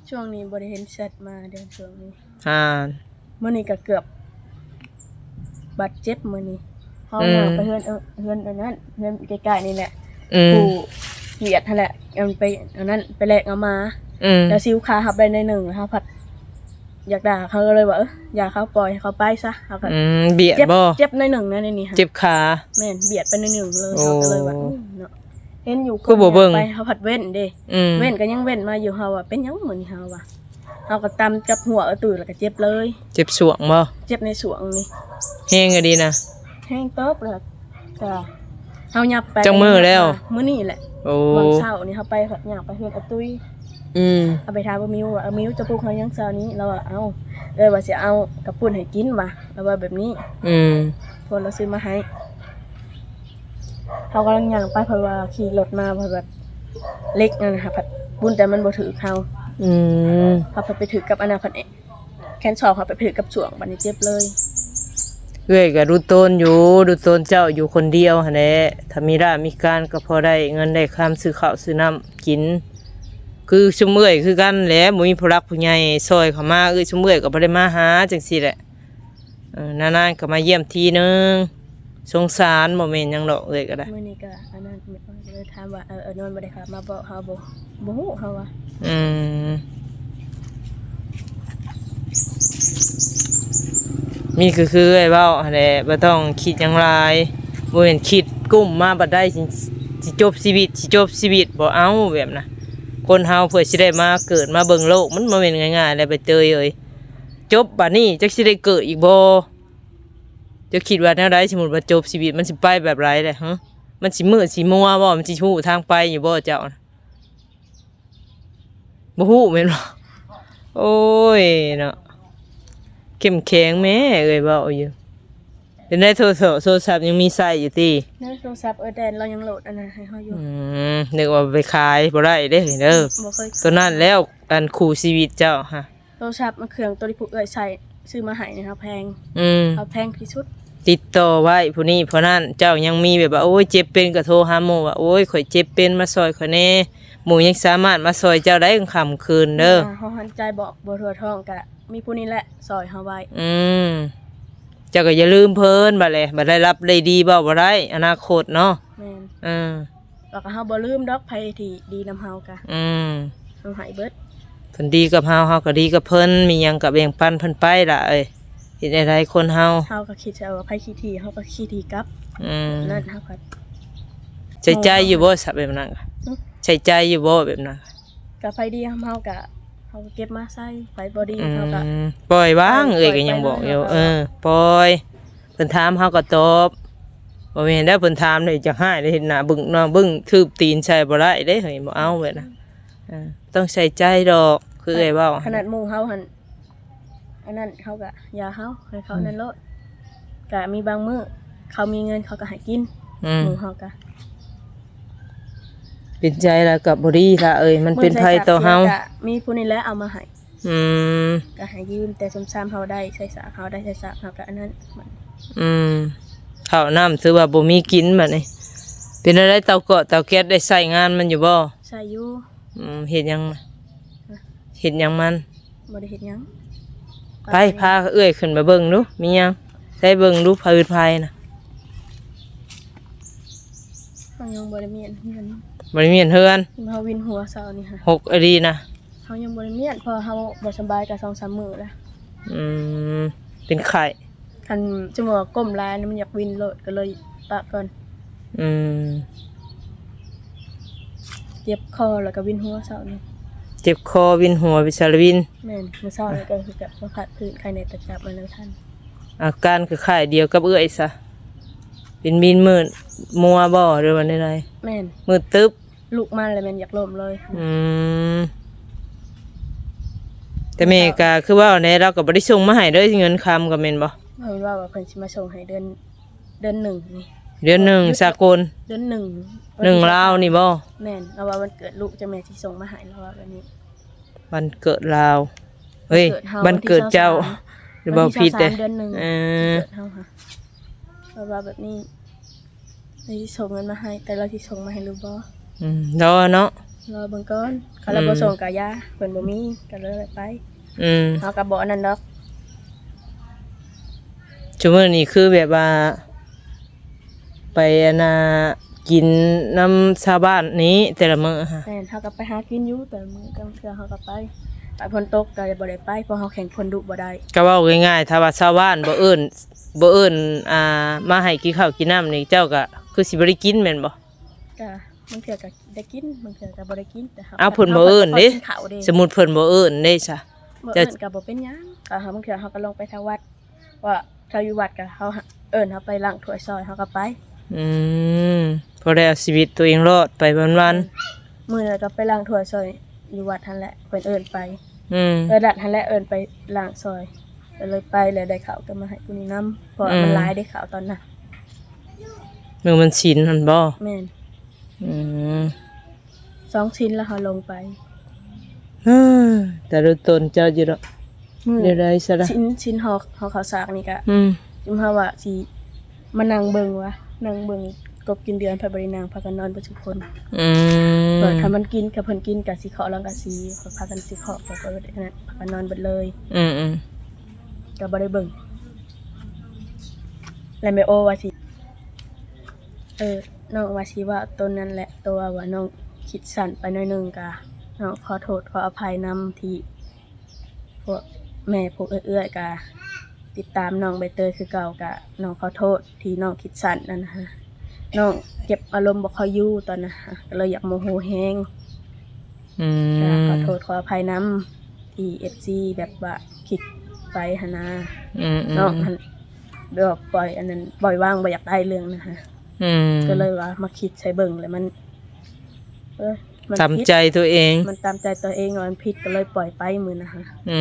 ຊ່ວງນີ້ບໍ່ໄດ້ເຫັນແຊັດມາເດ້ ຊ່ວງນີ້ ອ່າ ມື້ນີ້ກະເກືອບບາດເຈັບມື້ນີ້ ເຮົາ ອືມ ຍ່າງໄປເຮືອນ ເອີ ເຮືອນອັນນັ້ນ ເຮືອນໃກ້ໆນີ້ແຫຼະ ອືມ ຜູ້ຫວຽດຫັ້ນແຫຼະ ອັນໄປ ອັນນັ້ນ ໄປແລກເອົາມາ ອືມ ແລ້ວຊິວຂາຮັບໄດ້ໜ້ອຍໜຶ່ງ ເຮົາພັດ ຢາກດ່າເຂົາ ກໍເລີຍວ່າ ເອີ ຢ່າເຂົາ ປ່ອຍໃຫ້ເຂົາໄປຊະ ເຮົາກໍ ອືມ ບຽດບໍ່? ເຈັບໜ້ອຍໜຶ່ງນະ ໃນນີ້ ເຈັບຂາ ແມ່ນ ບຽດໄປໜ້ອຍໜຶ່ງເລີຍ ໂອ້ ເຮົາກໍເລີຍວ່າ ອືມ ເນາະ ເຫັນຢູ່ ຄືບໍ່ເບິ່ງ ໄປ ເຮົາພັດເວັ້ນເດ້ ອືມ ເວັ້ນກໍຍັງເວັ້ນມາຢູ່ ເຮົາວ່າເປັນຫຍັງມື້ນີ້ ເຮົາວ່າ ເຮົາກໍຕຳຈັບຫົວເອີຕຸຍ ແລ້ວກໍເຈັບເລີຍ ເຈັບສວງບໍ່? ເຈັບໃນສວງນີ້ ແຮງອີ່ຫຼີນະ ແຮງເຕີບ ແລ້ວ ກະເຮົາຫຍັບໄປ ຈັກມື້ແລ້ວ? ມື້ນີ້ແຫຼະ ໂອ້ ວັນເສົານີ້ເຮົາໄປ ຫຍັບໄປເຮືອນອາຕຸ້ຍ ອືມ ເຮົາໄປຖາມອາມິວວ່າ ອາມິວ ເຈົ້າປຸກເຮົາຍັງເຊົ້ານີ້? ລາວວ່າ ເອົ້າ ເອື້ອຍວ່າຊິເອົາກະປຸ້ນໃຫ້ກິນວ່າ ລາວວ່າແບບນີ້ ອືມ ເພາະລາວຊື້ມາໃຫ້ ເຮົາກຳລັງຍ່າງໄປ ເພາະວ່າຂີ່ລົດມາ ເພາະວ່າເຫຼັກນັ້ນນະ ຫາກພັດບຸນແຕ່ມັນບໍ່ຖືກເຮົາ ອືມ ເຮົາພັດໄປຖືກກັບອັນນັ້ນ ພັດ ແຂນສອງເຮົາໄປຖືກກັບສວງ ບັດນີ້ເຈັບເລີຍ. ເອື້ອຍກໍດຸຕົນຢູ່ ດຸຕົນເຈົ້າຢູ່ຄົນດຽວຫັ້ນແຫຼະ ຖ້າມີລາບມີການກໍພໍໄດ້ເງິນໄດ້ຄຳຊື້ເຂົ້າຊື້ນ້ຳກິນ ຄືຊຸມເອື້ອຍຄືກັນແຫຼະ ບໍ່ມີຜູ້ຫຼັກຜູ້ໃຫຍ່ຊ່ອຍເຂົ້າມາ ເອື້ອຍ ຊຸມເອື້ອຍກໍບໍ່ໄດ້ມາຫາຈັ່ງຊີ້ແຫຼະ ເອີ ນານໆກໍມາຢ້ຽມທີໜຶ່ງ. ສົງສານ ບໍ່ແມ່ນຫຍັງດອກ ເອື້ອຍກໍໄດ້ ມື້ນີ້ກໍອັນນັ້ນ ເລີຍຖາມວ່າ ເອີ ອານນນບໍ່ໄດ້ເຂົ້າມາບອກເຮົາບໍ່? ບໍ່ຮູ້ ເຮົາວ່າ ອືມ ມີກໍຄືເອື້ອຍເວົ້າຫັ້ນແຫຼະ ບໍ່ຕ້ອງຄິດຫຍັງຫຼາຍ ບໍ່ແມ່ນຄິດກຸ້ມມາບັດໃດ ຊິ ຊິຈົບຊີວິດ ຊິຈົບຊີວິດ ບໍ່ເອົາແບບນະ ຄົນເຮົາເພື່ອຊິໄດ້ມາເກີດມາເບິ່ງໂລກ ມັນບໍ່ແມ່ນງ່າຍໆ ແຫຼະ ໃບເຕີຍເອີຍ ຈົບບັດນີ້ຈັກຊິໄດ້ເກີດອີກບໍ່? ເຈົ້າຄິດວ່າແນວໃດ? ສົມມຸດວ່າຈົບຊີວິດ ມັນຊິໄປແບບໃດແຫຼະ? ຮະ? ມັນຊິມືດຊິມົວບໍ່? ມັນຊິຮູ້ທາງໄປຢູ່ບໍ່ເຈົ້າ? ບໍ່ຮູ້ແມ່ນບໍ່? ໂອ້ຍເນາະ ເຂັ້ມແຂງແມ້ ເອື້ອຍເວົ້າຢູ່. ເປັນໄດ ໂທ ໂທລະສັບຍັງມີໃຊ້ຢູ່ຕິ? ໂທລະສັບເອື້ອຍແດນລາວຍັງໂຫຼດອັນນັ້ນໃຫ້ເຮົາຢູ່. ອືມ ນຶກວ່າໄປຂາຍ ບໍ່ໄດ້ເດ້ເດີ ບໍ່ເຄີຍຂາຍ ຕົວນັ້ນແລ້ວ ອັນຄູ່ຊີວິດເຈົ້າຫະ. ໂທລະສັບ ເຄື່ອງໂຕທີ່ຜູ້ເອື້ອຍໃຊ້ ຊື້ມາໃຫ້ນີ້ເຮົາແພງ ອືມ ເຮົາແພງທີ່ສຸດ. ຕິດຕໍ່ໄວ້ຜູ້ນີ້ຜູ້ນັ້ນ ເຈົ້າຍັງມີແບບວ່າ ໂອ້ຍ ເຈັບເປັນກໍໂທຫາໝູ່ວ່າ ໂອ້ຍ ຂ້ອຍເຈັບເປັນ ມາຊ່ອຍຂ້ອຍແດ່. ໝູ່ຍັງສາມາດມາຊ່ອຍເຈົ້າໄດ້ກາງຄ່ຳກາງຄືນເດີ. ເຮົາຫັນໃຈບອກບໍ່ທົ່ວທ້ອງ ກະມີຜູ້ນີ້ແຫຼະຊ່ອຍເຮົາໄວ້. ອືມ ເຈົ້າກໍຢ່າລືມເພິ່ນບັດແຫຼະ ບັດໄດ້ຮັບໄດ້ດີເວົ້າບໍ່ໄດ້ ອະນາຄົດເນາະ. ແມ່ນ ເອີ ແລ້ວກໍເຮົາບໍ່ລືມດອກ ໃຜທີ່ດີນຳເຮົາກະ ອືມ ເຮົາໃຫ້ເບິດ. ເພິ່ນດີກັບເຮົາ ເຮົາກໍດີກັບເພິ່ນ ມີຫຍັງກໍແບ່ງປັນເພິ່ນໄປລະເອີຍ. ເຮັດແນວໃດຄົນເຮົາ ເຮົາກໍຄິດໃສ່ວ່າໃຜຂີ້ຖີ່ ເຮົາກໍຂີ້ຖີ່ກັບ. ອືມ ນັ້ນເຮົາກໍ ໃສ່ໃຈຢູ່ບໍ່ ສະ ແບບນັ້ນ? ຫຶ? ໃສ່ໃຈຢູ່ບໍ່ແບບນັ້ນ? ກໍໃຜດີນຳເຮົາກໍ ເຮົາກໍເກັບມາໃສ່ ໃຜບໍ່ດີ ອືມ ເຮົາກໍ ປ່ອຍວາງ ເອີ ເອື້ອຍກໍຍັງບອກຢູ່ ເອີ ປ່ອຍ. ເພິ່ນຖາມເຮົາກໍຕອບ ບໍ່ແມ່ນແລ້ວເພິ່ນຖາມນີ້ຈະຮ້າຍເດ້ ເຮັດໜ້າບຶ້ງໜ້າບຶ້ງ ຖືບຕີນໃສ່ບໍ່ໄດ້ເດ້ເຮີ້ຍ ບໍ່ເອົາແບບນັ້ນ. ເອີ ຕ້ອງໃສ່ໃຈດອກ ຄືເອື້ອຍເວົ້າ ຂະໜາດໝູ່ເຮົາຫັ້ນ ອັນນັ້ນເຮົາກໍຢ່າເຮົາ ໃຫ້ເຂົາ ອືມ ນັ້ນໂລດ. ກໍມີບາງມື້ເຂົາມີເງິນເຂົາກໍໃຫ້ກິນ ອືມ ໝູ່ເຮົາກໍ ເປັນໃຈລະກໍບໍ່ດີລະເອີຍ ມັນເປັນໄພຕໍ່ເຮົາ. ມີຜູ້ນີ້ແຫຼະເອົາມາໃຫ້ ອືມ ກໍໃຫ້ຢືມແຕ່ຊຳໆ ເຮົາໄດ້ໃຊ້ສາກ ເຮົາໄດ້ໃຊ້ສາກ ເຮົາກໍອັນນັ້ນ. ອືມ ເຂົ້ານ້ຳຖືວ່າບໍ່ມີກິນບັດນີ້. ເປັນແນວໃດ ເຕົາເກາະເຕົາແກັດໄດ້ໃຊ້ງານມັນຢູ່ບໍ່? ໃຊ້ຢູ່. ອືມ ເຮັດຫຍັງ? ຮະ? ເຮັດຫຍັງມັນ? ບໍ່ໄດ້ເຮັດຫຍັງ. ໄປ ໄປ ພາເອື້ອຍຂຶ້ນໄປເບິ່ງດູ ມີຫຍັງ? ໃສ່ເບິ່ງດູ ຜືນໄຟນະ. ເຮົາຍັງບໍ່ໄດ້ມ້ຽນເຮືອນ ບໍ່ໄດ້ມ້ຽນເຮືອນ. ເຮົາວິນຫົວເຊົ້ານີ້ຫະ ຫົກອີ່ຫຼີນະ. ເຮົາຍັງບໍ່ໄດ້ມ້ຽນ ເພາະເຮົາບໍ່ສະບາຍກໍສອງສາມມື້ລະ. ອືມ ເປັນໄຂ້. ຄັນສົມມຸດວ່າກົ້ມຫຼາຍນີ້ ມັນຢາກວິນໂລດ ກໍເລີຍປະກ່ອນ. ອືມ ເຈັບຄໍແລ້ວກໍວິນຫົວເຊົ້ານີ້. ເຈັບຄໍ ວິນຫົວ ເປັນສາລະວິນ. ແມ່ນ ມື້ເຊົ້ານີ້ກໍຄືກັບມາພັດພື້ນ ໄຄແນ່ແຕ່ຈັບມັນບໍ່ທັນ. ອາການຄ້າຍໆດຽວກັບເອື້ອຍຊະ ເປັນວິນມືດມົວບໍ່ ຫຼືວ່າແນວໃດ? ແມ່ນ ມືດຕຶບ. ລຸກມາແລ້ວແມ່ນຢາກລົ້ມເລີຍ. ອືມ ແຕ່ ແຕ່ແມ່ກໍຄືເວົ້າແຫຼະ ລາວກໍບໍ່ໄດ້ສົ່ງມາໃຫ້ເລີຍ ເງິນຄຳກໍແມ່ນບໍ່? ເພິ່ນເວົ້າວ່າເພິ່ນຊິມາສົ່ງໃຫ້ເດືອນ ເດືອນໜຶ່ງນີ້ ເດືອນໜຶ່ງສາກົນ ເດືອນໜຶ່ງ ໜຶ່ງລາວນີ້ບໍ່? ແມ່ນ ລາວວ່າວັນເກີດລູກ ເຈົ້າແມ່ຊິສົ່ງມາໃຫ້ ລາວວ່າແບບນີ້. ວັນເກີດລາວ ເອີຍ ວັນເກີດເຈົ້າ ຫຼືເວົ້າຜິດເດ້? ເດືອນໜຶ່ງ ເອີ ເກີດເຮົາຫາ ລາວວ່າແບບນີ້ ລາວຊິສົ່ງເງິນມາໃຫ້ ແຕ່ລາວຊິສົ່ງມາໃຫ້ຫຼືບໍ່? ອືມ ລໍເນາະ ລໍເບິ່ງກ່ອນ ຄັນລາວບໍ່ສົ່ງກໍຢ່າ ເພິ່ນບໍ່ມີກໍເລີຍໄປ ອືມ ເຮົາກໍບໍ່ອັນນັ້ນດອກ. ຊຸມື້ນີ້ຄືແບບວ່າ ໄປອັນນ່າ ກິນນຳຊາວບ້ານນີ້ແຕ່ລະມື້ຫະ? ແມ່ນ ເຮົາກໍໄປຫາກິນຢູ່ແຕ່ລະມື້ ບາງເທື່ອເຮົາກໍໄປ ບາດຝົນຕົກກໍບໍ່ໄດ້ໄປ ເພາະເຮົາແຂ່ງຝົນດຸບໍ່ໄດ້. ກໍເວົ້າງ່າຍໆ ຖ້າວ່າຊາວບ້ານບໍ່ເອີ້ນ ບໍ່ເອີ້ນ ອ່າ ມາໃຫ້ກິນເຂົ້າກິນນ້ຳນີ້ ເຈົ້າກໍຄືຊິບໍ່ໄດ້ກິນແມ່ນບໍ່? ກະບາງເທື່ອກະໄດ້ກິນ ບາງເທື່ອກະບໍ່ໄດ້ກິນ ແຕ່ເຮົາ ເອົາ ເພິ່ນບໍ່ເອີ້ນເດ້ ເພາະເຮົາກໍໄດ້ກິນເຂົ້າເດ້ ສົມມຸດເພິ່ນບໍ່ເອີ້ນເດ້ຊະ ບໍ່ເອີ້ນກະບໍ່ເປັນຫຍັງ ກະບາງເທື່ອເຮົາກໍລົງໄປທາງວັດ ວ່າເຮົາຢູ່ວັດກະເຮົາເອີ້ນເຮົາໄປລ້າງຖ້ວຍຊ່ອຍ ເຮົາກໍໄປ ອືມ ພໍໄດ້ເອົາຊີວິດຕົວເອງລອດໄປວັນໆ ມື້ນັ້ນກໍໄປລ້າງຖ້ວຍຊ່ອຍຢູ່ວັດຫັ້ນແຫຼະ ເພິ່ນເອີ້ນໄປ ອືມ ເອີ ລັດຫັ້ນແຫຼະເອີ້ນໄປລ້າງຊ່ອຍ ກໍເລີຍໄປ ແລ້ວໄດ້ເຂົ້າກໍມາໃຫ້ຜູ້ນີ້ນຳ ເພາະວ່າມັນຫຼາຍເດ້ເຂົ້າຕອນນັ້ນ ມື້ວັນສິນຫັ້ນບໍ່? ແມ່ນ ອືມ ສອງສິນແລ້ວເຮົາລົງໄປ ເອີ ແຕ່ລະຕົນເຈົ້າຢູ່ດອກ ມື້ແນວໃດຊະລະ ສິນ ສິນຫໍ ຫໍເຂົ້າສາກນີ້ກະ ອືມ ຈຸມເຮົາວ່າຊິມານັ່ງເບິ່ງວ່າ ນັ່ງເບິ່ງກົບກິນເດືອນ ໃຜບໍ່ໄດ້ນັ່ງ ພາກັນນອນເບິດທຸກຄົນ ອືມ ເພິ່ນ ຄັນມັນກິນ ຄັນເພິ່ນກິນກະຊິເຄາະລັງກະສີ ພາກັນຊິເຄາະ ພາກັນນອນເບິດເລີຍ ອືມໆ ກະບໍ່ໄດ້ເບິ່ງ ແລະແມ່ໂອວ່າຊິ ເອີ ນ້ອງວ່າຊິເວົ້າໂຕນັ້ນແຫຼະ ແຕ່ວ່ານ້ອງຄິດສັ້ນໄປໜ້ອຍໜຶ່ງ ກະນ້ອງຂໍໂທດຂໍອະໄພນຳທີ່ພວກແມ່ພວກເອື້ອຍໆ ກະຕິດຕາມນ້ອງໃບເຕີຍຄືເກົ່າ ກະນ້ອງຂໍໂທດທີ່ນ້ອງຄິດສັ້ນນັ້ນນະ ນ້ອງເກັບອາລົມບໍ່ຄ່ອຍຢູ່ຕອນນັ້ນ ກໍເລີຍຢາກໂມໂຫແຮງ ອືມ ກໍຂໍໂທດຂໍອະໄພນຳທີ່ເອັຟຊີແບບວ່າຄິດໄປຫັ້ນນະ ອືມໆ ນ້ອງຫັ້ນແບບວ່າປ່ອຍອັນນັ້ນ ປ່ອຍວາງ ບໍ່ຢາກໄດ້ເລື່ອງນະ ອືມ ກໍເລີຍວ່າມາຄິດໃສ່ເບິ່ງແລ້ວມັນ ເອີ ມັນຕາມໃຈຕົວເອງ ມັນຕາມໃຈຕົວເອງວ່າມັນຜິດ ກໍເລີຍປ່ອຍໄປມື້ນະ ອື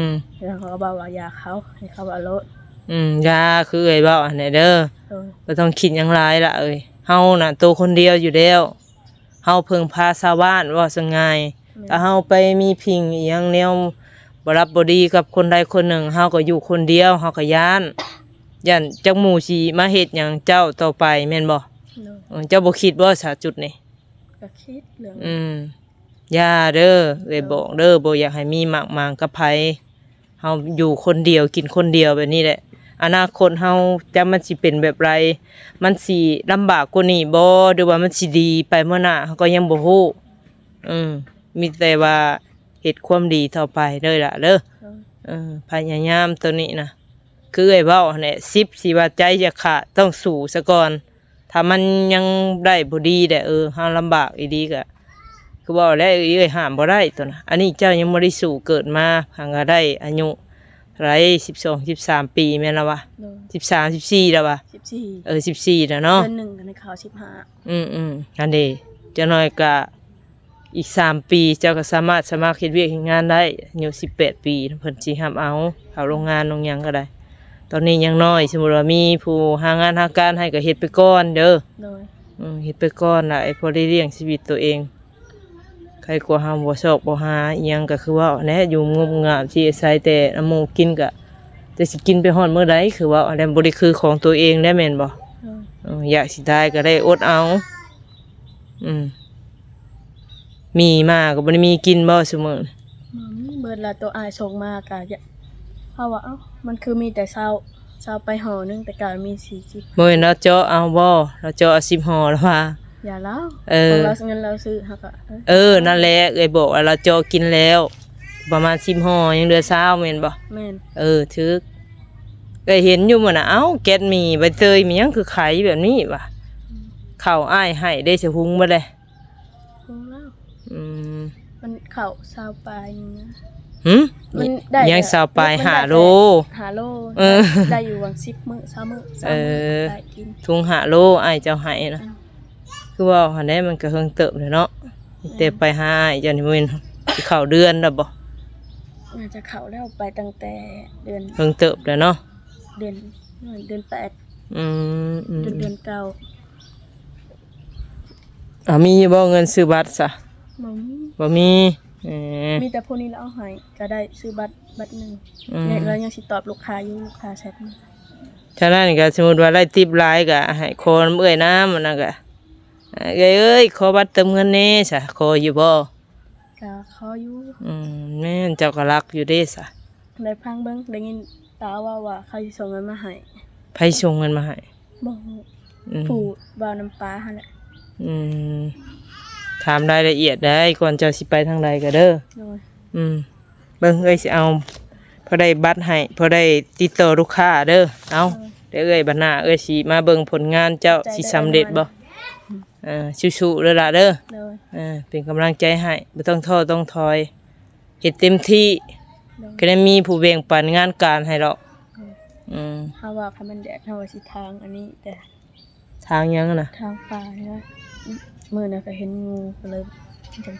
ມ ແລ້ວເຂົາກໍບອກວ່າຢ່າເຂົາ ໃຫ້ເຂົາເວົ້າໂລດ ອືມ ຢ່າ ຄືເອື້ອຍເວົ້າຫັ້ນແຫຼະເດີ ໂດຍ ບໍ່ຕ້ອງຄິດຫຍັງຫຼາຍລະເອີຍ ເຮົານະໂຕຄົນດຽວຢູ່ແລ້ວ ເຮົາເພິ່ງພາຊາວບ້ານ ເວົ້າຊະງ່າຍ ແມ່ນ ຖ້າເຮົາໄປມີພິງອີ່ຫຍັງແນວບໍ່ຫຼັບບໍ່ດີກັບຄົນໃດຄົນໜຶ່ງ ເຮົາກໍຢູ່ຄົນດຽວ ເຮົາກໍຢ້ານ ຢ້ານຈັກໝູ່ຊິມາເຮັດຫຍັງເຈົ້າຕໍ່ໄປແມ່ນບໍ່? ໂດຍ ເອີ ເຈົ້າບໍ່ຄິດບໍ່ສາຈຸດນີ້? ກໍຄິດເລື່ອງ ອືມ ຢ່າເດີ ເອື້ອຍບອກເດີ ບໍ່ຢາກໃຫ້ມີໝາກໝາງກັບໃຜ ເຮົາຢູ່ຄົນດຽວ ກິນຄົນດຽວແບບນີ້ແຫຼະ ອະນາຄົດເຮົາຈັກມັນຊິເປັນແບບໃດ ມັນຊິລຳບາກກວ່ານີ້ບໍ່ ຫຼືວ່າມັນຊິດີໄປເມື່ອໜ້າ ເຮົາກໍຍັງບໍ່ຮູ້ ເອີ ມີແຕ່ວ່າເຮັດຄວາມດີຕໍ່ໄປເດີລະເດີ ເອີ ພະຍາຍາມໂຕນີ້ນະ ຄືເອື້ອຍເວົ້າຫັ້ນແຫຼະ ສິບຊິວ່າໃຈຈະຂາດ ຕ້ອງສູ້ສາກ່ອນ ຖ້າມັນຍັງໄດ້ບໍ່ດີແຫຼະ ເອີ ເຮົາລຳບາກອີ່ຫຼີກະ ຄືເວົ້າແຫຼະ ເອື້ອຍຫ້າມບໍ່ໄດ້ໂຕນະ ອັນນີ້ເຈົ້າຍັງບໍ່ໄດ້ສູ້ເກີດມາ ຫາກະໄດ້ອາຍຸເທົ່າໃດ ສິບສອງ ສິບສາມປີແມ່ນລະວະ? ໂດຍ ສິບສາມ ສິບສີ່ລະວະ? ສິບສີ່ ເອີ ສິບສີ່ແລ້ວເນາະ ເດືອນໜຶ່ງກໍໄດ້ເຂົ້າສິບຫ້າ ອືມໆ ຫັ້ນເດ ຈັກໜ້ອຍກະ ອີກສາມປີ ເຈົ້າກໍສາມາດສະໝັກເຮັດວຽກເຮັດງານໄດ້ ອາຍຸສິບແປດປີ ເພິ່ນຊິຮັບເອົາເຂົ້າໂຮງງານໂຮງຫຍັງກໍໄດ້ ຕອນນີ້ຍັງນ້ອຍ ສົມມຸດວ່າມີຜູ້ຫາງານຫາການໃຫ້ກໍເຮັດໄປກ່ອນເດີ ໂດຍ ອືມ ເຮັດໄປກ່ອນລະ ພໍໄດ້ລ້ຽງຊີວິດຕົວເອງ ໄຄກວ່າເຮົາບໍ່ຊອກບໍ່ຫາອີ່ຫຍັງ ກໍຄືເວົ້າແຫຼະ ຢູ່ງົບງາບ ຊິອາໄສແຕ່ນຳໝູ່ກິນ ກໍແຕ່ຊິກິນໄປຮອດມື້ໃດ ຄືເວົ້າແຫຼະ ບໍ່ໄດ້ຄືຂອງຕົວເອງແລ້ວແມ່ນບໍ່? ໂດຍ ເອີ ຢາກຊິຕາຍກໍໄດ້ອົດເອົາ ອືມ ມີມາກໍບໍ່ໄດ້ມີກິນບໍ່ຊຸມື້ນີ້? ບໍ່ມີ ເບິດລະ ໂຕອ້າຍສົ່ງມາກະ ເຮົາວ່າ ເອົ້າ ມັນຄືມີແຕ່ຊາວ ຊາວປາຍຫໍ່ໜຶ່ງ ແຕ່ເກົ່າມີສີ່ສິບ ບໍ່ແມ່ນລາວເຈາະເອົາບໍ່? ລາວເຈາະເອົາສິບຫໍ່ລະວ່າ ຢ່າລາວ ເອີ ຂອງລາວ ເງິນລາວຊື້ ເຮົາກໍ ເອີ ເອີ ນັ້ນແຫຼະ ເອື້ອຍບອກວ່າລາວເຈາະກິນແລ້ວ ປະມານສິບຫໍ່ ຍັງເຫຼືອຊາວແມ່ນບໍ່? ແມ່ນ ເອີ ຖືກ ເອື້ອຍເຫັນຢູ່ມື້ນະ ເອົ້າ ແກັດໝີ່ ໃບເຕີຍ ມີຫຍັງຄືໄຂແບບນີ້ວະ ອືມ ເຂົ້າອ້າຍໃຫ້ເດ້ ສະຫຸງເບິດແຫຼະ ໂອ້ ແລ້ວ ອືມ ມັນເຂົ້າຊາວປາຍໜຶ່ງນະ ຫຶ? ມັນໄດ້ ຍັງຊາວປາຍ ມັນໄດ້ ຫ້າໂລ ຫ້າໂລ ເອີ ໄດ້ຢູ່ຫວ່າງສິບມື້ ຊາວມື້ ຊາວມື້ ເອີ ໄດ້ກິນ ທຸງຫ້າໂລ ອ້າຍເຈົ້າໃຫ້ນະ ອືມ ຄືເວົ້າຫັ້ນແຫຼະ ມັນກໍເຮິງເຕີບແລ້ວເນາະ ແມ່ນ ແຕ່ໄປຫາອ້າຍເຈົ້ານີ້ ບໍ່ແມ່ນຊິເຂົ້າເດືອນແລ້ວບໍ່? ໜ້າຈະເຂົ້າແລ້ວ ໄປຕັ້ງແຕ່ເດືອນ ເພິ່ງເຕີບແລ້ວເນາະ ເດືອນ ເດືອນແປດ ອືມ ອືມ ເດືອນເດືອນເກົ້າ ອ່າ ມີຢູ່ບໍ່ເງິນຊື້ບັດຊະ? ບໍ່ມີ ບໍ່ມີ ເອີ ມີແຕ່ຜູ້ນີ້ລະເອົາໃຫ້ ກໍໄດ້ຊື້ບັດ ບັດໜຶ່ງ ອືມ ແລ້ວຍັງຊິຕອບລູກຄ້າຢູ່ ລູກຄ້າແຊັດມາ ສະນັ້ນກໍສົມມຸດວ່າໄດ້ຕິບຫຼາຍກໍໃຫ້ຂໍນຳເອື້ອຍນຳ ອັນນັ້ນກໍ ເອື້ອຍເອີຍ ຂໍບັດເຕີມເງິນແດ່ຊະ ຂໍຢູ່ບໍ່? ກໍຂໍຢູ່ ອືມ ແມ່ນ ເຈົ້າກໍລັກຢູ່ເດ້ຊະ ໄດ້ຟັງເບິ່ງ ໄດ້ຍິນຕາເວົ້າວ່າເຂົາຊິສົ່ງເງິນມາໃຫ້ ໃຜສົ່ງເງິນມາໃຫ້? ບໍ່ຮູ້ ອືມ ຜູ້ເວົ້ານຳປ້າຫັ້ນແຫຼະ ອືມ ຖາມລາຍລະອຽດໄດ້ ກ່ອນເຈົ້າຊິໄປທາງໃດກໍເດີ ໂດຍ ອືມ ເບິ່ງເອື້ອຍຊິເອົາ ພໍໄດ້ບັດໃຫ້ ພໍໄດ້ຕິດຕໍ່ລູກຄ້າເດີ ເອົາ ແຕ່ເອື້ອຍບັດໜ້າເອື້ອຍຊິມາເບິ່ງຜົນງານເຈົ້າ ຊິສຳເລັດບໍ່ ເອີ ສູ້ໆເດີຫຼ້າເດີ ເອີ ເປັນກຳລັງໃຈໃຫ້ ບໍ່ຕ້ອງທໍ້ຕ້ອງຖອຍ ເຮັດເຕັມທີ່ ກໍໄດ້ມີຜູ້ແບ່ງປັນງານການໃຫ້ດອກ ອືມ ເຮົາວ່າຄັນມັນແດດ ເຮົາວ່າຊິທາງອັນນີ້ ແຕ່ ທາງຫຍັງນະ? ທາງປ່ານີ້ນະ ມື້ນັ້ນກໍເຫັນງູ ກໍເລີຍ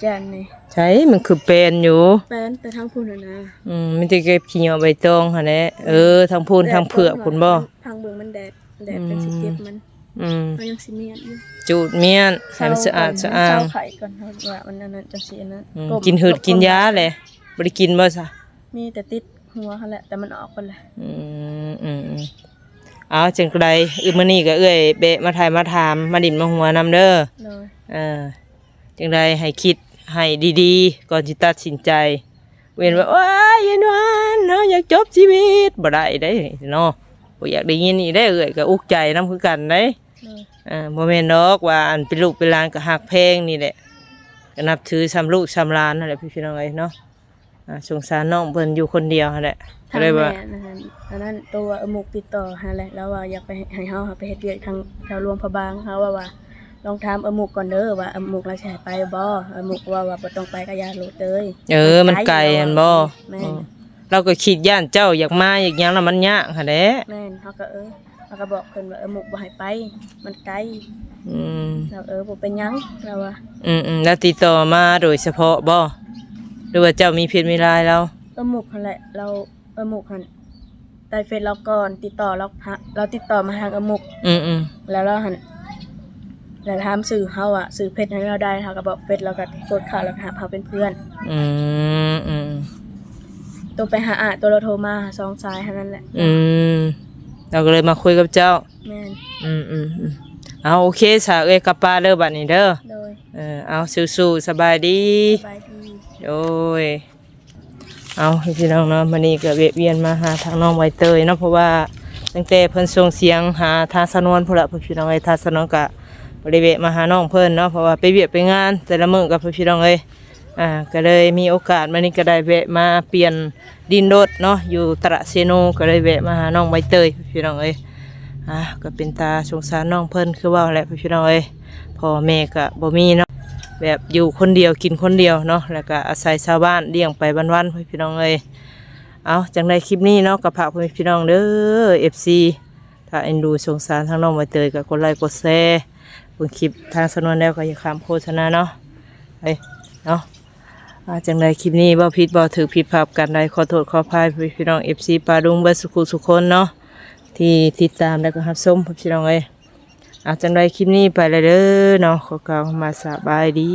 ຢ້ານໆແດ່ ໃສ ມັນຄືແປນຢູ່ ແປນແຕ່ທາງພຸ້ນນະ ອືມ ມີແຕ່ເກັບຂີ້ຫຍ້ອຍໃບຕອງຫັ້ນແຫຼະ ເອີ ທາງພຸ້ນ ທາງເຜືອກພຸ້ນບໍ່? ທາງເບິ່ງມັນແດດ ແດດຈັ່ງຊິເກັບມັນ ອືມ ກໍຍັງຊິມ້ຽນຢູ່ ຈູດມ້ຽນໃຫ້ມັນສະອາດສະອ້າງ ເຊົາໄຂ້ກ່ອນ ເຮົາວ່າມັນອັນນັ້ນຈັ່ງຊິອັນນັ້ນ ກິນຫືດກິນຢາແຫຼະ ບໍ່ໄດ້ກິນບໍ່ຊະ? ມີແຕ່ຕິດຫົວຫັ້ນແຫຼະ ແຕ່ມັນອອກເບິດແລ້ວ ອືມ ເອົາ ຈັ່ງໃດ ອື ມື້ນີ້ກໍເອື້ອຍແວະມາຖ່າຍມາຖາມ ມາດິນມາຫົວນຳເດີ ໂດຍ ເອີ ຈັ່ງໃດໃຫ້ຄິດໃຫ້ດີໆ ກ່ອນຊິຕັດສິນໃຈ ເວັ້ນວ່າ ໂອ້ຍ ຍາຍນວນ ເຮົາຢາກຈົບຊີວິດ ບໍ່ໄດ້ເດ້ເນາະ ບໍ່ຢາກໄດ້ຍິນອີກເດ້ ເອື້ອຍກໍອຸກໃຈນຳຄືກັນເດ້ ໂດຍ ເອີ ບໍ່ແມ່ນດອກວ່າ ອັນເປັນລູກເປັນຫຼານກໍຮັກແພງນີ້ແຫຼະ ກໍນັບຖືສ່ຳລູກສ່ຳຫຼານຫັ້ນແຫຼະ ພີ່ນ້ອງເອີຍເນາະ ອ່າ ສົງສານນ້ອງເພິ່ນຢູ່ຄົນດຽວຫັ້ນແຫຼະ ກໍເລີຍວ່າ ອັນນັ້ນ ໂຕວ່າເອື້ອຍມຸກຕິດຕໍ່ຫັ້ນແຫຼະ ລາວວ່າຢາກໄປ ໃຫ້ເຮົາໄປເຮັດວຽກທາງແຖວຫຼວງພະບາງ ເຮົາວ່າ ລອງຖາມເອື້ອຍມຸກກ່ອນເດີ ວ່າເອື້ອຍມຸກລາວຊິໃຫ້ໄປບໍ່ ເອື້ອຍມຸກເວົ້າວ່າບໍ່ຕ້ອງໄປກໍຢ່າໂລດເລີຍ ເອີ ມັນໄກຫັ້ນບໍ່ ແມ່ນ ລາວກໍຄິດຢ້ານເຈົ້າຢາກມາຢາກຫຍັງ ແລ້ວມັນຍາກຫັ້ນແຫຼະ ແມ່ນ ເຮົາກໍ ເອີ ເຮົາກໍບອກເພິ່ນວ່າ ເອື້ອຍມຸກບໍ່ໃຫ້ໄປ ມັນໄກ ອືມ ລາວ ເອີ ບໍ່ເປັນຫຍັງ ລາວວ່າ ອືມໆ ລາວຕິດຕໍ່ມາໂດຍສະເພາະບໍ່ ຫຼືວ່າເຈົ້າມີເຟສມີລາຍລາວ? ເອື້ອຍມຸກຫັ້ນແຫຼະ ລາວ ເອື້ອຍມຸກຫັ້ນ ໄດ້ເຟສລາວກ່ອນ ຕິດຕໍ່ລາວ ລາວຕິດຕໍ່ມາທາງເອື້ອຍມຸກ ອືມໆ ແລ້ວລາວຫັ້ນ ແລ້ວຖາມຊື່ເຮົາວ່າ ຊື່ເຟສໃຫ້ລາວໄດ້ ເຮົາກໍບອກເຟສ ລາວກໍກົດເຂົ້າ ແລ້ວກໍຮັບເຮົາເປັນເພື່ອນ ອືມໆ ໂຕໄປຫາອ້າຍ ໂຕລາວໂທມາສອງສາຍເທົ່ານັ້ນແຫຼະ ອືມ ລາວກໍເລີຍມາຄຸຍກັບເຈົ້າ ແມ່ນ ອືມໆໆ ເອົາ ໂອເຄຊະ ເອື້ອຍກັບປ່າເດີບັດນີ້ເດີ ໂດຍ ເອີ ເອົາ ສູ້ໆ ສະບາຍດີ ສະບາຍດີ ໂດຍ ເອົາ ພີ່ນ້ອງເນາະ ມື້ນີ້ກໍແວະວຽນມາຫາທາງນ້ອງໃບເຕີຍເນາະ ເພາະວ່າຕັ້ງແຕ່ເພິ່ນສົ່ງສຽງຫາທາງສາວນວນພຸ້ນລະ ພີ່ນ້ອງເອີຍ ທາງສາວນວນກໍບໍ່ໄດ້ແວະມາຫານ້ອງເພິ່ນເນາະ ເພາະວ່າໄປວຽກໄປງານແຕ່ລະມື້ກັບ ພີ່ນ້ອງເອີຍ ອ່າ ກໍເລີຍມີໂອກາດມື້ນີ້ກໍໄດ້ແວະມາປ່ຽນດິນລົດເນາະ ຢູ່ຕະຫຼາດເຊໂນ ກໍເລີຍແວະມາຫານ້ອງໃບເຕີຍ ພີ່ນ້ອງເອີຍ ອ່າ ກໍເປັນຕາສົງສານນ້ອງເພິ່ນ ຄືເວົ້າແຫຼະ ພີ່ນ້ອງເອີຍ ພໍ່ແມ່ກໍບໍ່ມີເນາະ ແບບຢູ່ຄົນດຽວກິນຄົນດຽວເນາະ ແລ້ວກໍອາໄສຊາວບ້ານລ້ຽງໄປວັນໆ ພີ່ນ້ອງເອີຍ ເອົາ ຈັ່ງໃດຄລິບນີ້ເນາະ ກໍຝາກພໍ່ແມ່ພີ່ນ້ອງເດີ ເອັຟຊີ ຖ້າເອັນດູສົງສານທາງນ້ອງໃບເຕີຍ ກໍກົດໄລກົດແຊ ເບິ່ງຄລິບທາງສາວນວນແລ້ວ ກໍຢ່າຂ້າມໂຄສະນາເນາະ ເອີ ເນາະ ອ່າ ຈັ່ງໃດຄລິບນີ້ເວົ້າຜິດເວົ້າຖືກຜິດພາດປະການໃດ ຂໍໂທດຂໍອະໄພ ພີ່ນ້ອງເອັຟຊີ ປ້າລຸງ ເບິດສຸຂູສຸຄົນເນາະ ທີ່ຕິດຕາມ ແລ້ວກໍຮັບຊົມ ພີ່ນ້ອງເອີຍ ອ່າ ຈັ່ງໃດຄລິບນີ້ໄປແລ້ວເດີເນາະ ຂໍກ່າວຄຳວ່າສະບາຍດີ.